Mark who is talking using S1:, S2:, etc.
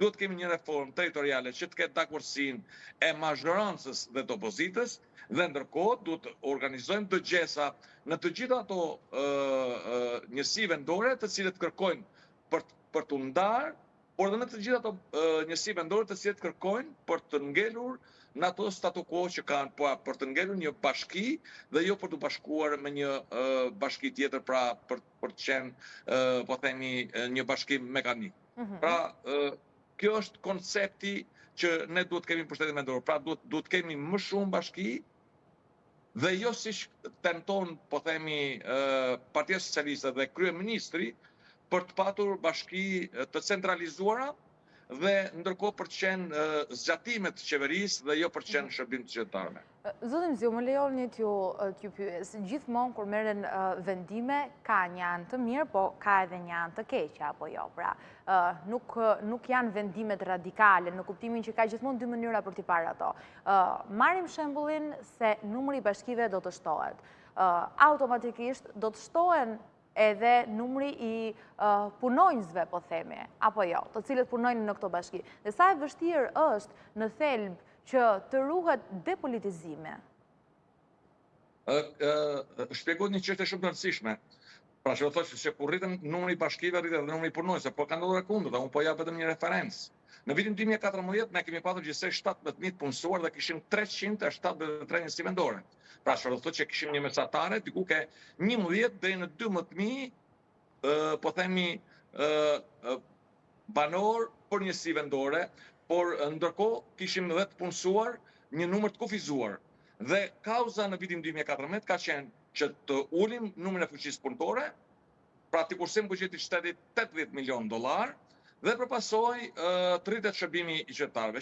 S1: Duhet të kemi një reformë territoriale që të ketë dakordësinë e mazhorancës dhe të opozitës dhe ndërkohë duhet të organizojmë dëgjesa në të gjitha ato njësi vendore të cilët kërkojnë për për t'u ndarë, por edhe në të gjitha ato njësi vendore të cilët kërkojnë për të ngelur në ato statu quo që kanë, po për të ngelur një bashki dhe jo për t'u bashkuar me një bashki tjetër, pra për për të qenë, po themi, një bashkim mekanik. Mhm. Pra, kjo është koncepti që ne duhet të kemi në pushtetin vendor. Pra, duhet duhet të kemi më shumë bashki dhe jo siç tenton, po themi, Partia Socialiste dhe kryeministri për të patur bashki të centralizuara dhe ndërkohë për të qenë zgjatime të qeverisë dhe jo për të qenë në shërbim të qytetarëve.
S2: Zoti Mziu, më lejoni t'ju t'ju pyes. Gjithmonë kur merren vendime ka një anë të mirë, po ka edhe një anë të keqe apo jo. Pra, nuk nuk janë vendimet radikale në kuptimin që ka gjithmonë dy mënyra për t'i parë ato. Marrim shembullin se numri i bashkive do të shtohet. Automatikisht do të shtohen edhe numri i punonjësve, po themi, apo jo, të cilët punojnë në këto bashki. Dhe sa e vështirë është në thelb që të ruhet depolitizimi?
S1: Shpjegohet një çështje shumë të rëndësishme. Pra që do thotë se kur rriten numri i bashkive, rritet edhe numri i punonjësve, por ka ndodhur e kundërta, unë po jap vetëm një referencë. Në vitin 2014 ne kemi patur gjithsej 17.000 të punësuar dhe kishim 373 njësi vendore. Pra që do thotë që kishim një mesatare diku ke 11 deri në 12.000 po themi banorë për njësi vendore, por ndërkohë kishim edhe të punësuar një numër të kufizuar. Dhe kauza në vitin 2014 ka qenë që të ulim numrin e fuqisë punëtore, pra t'i kursejmë buxhetit të shtetit 80 milion dollar dhe për pasojë të rritet shërbimi i qytetarëve.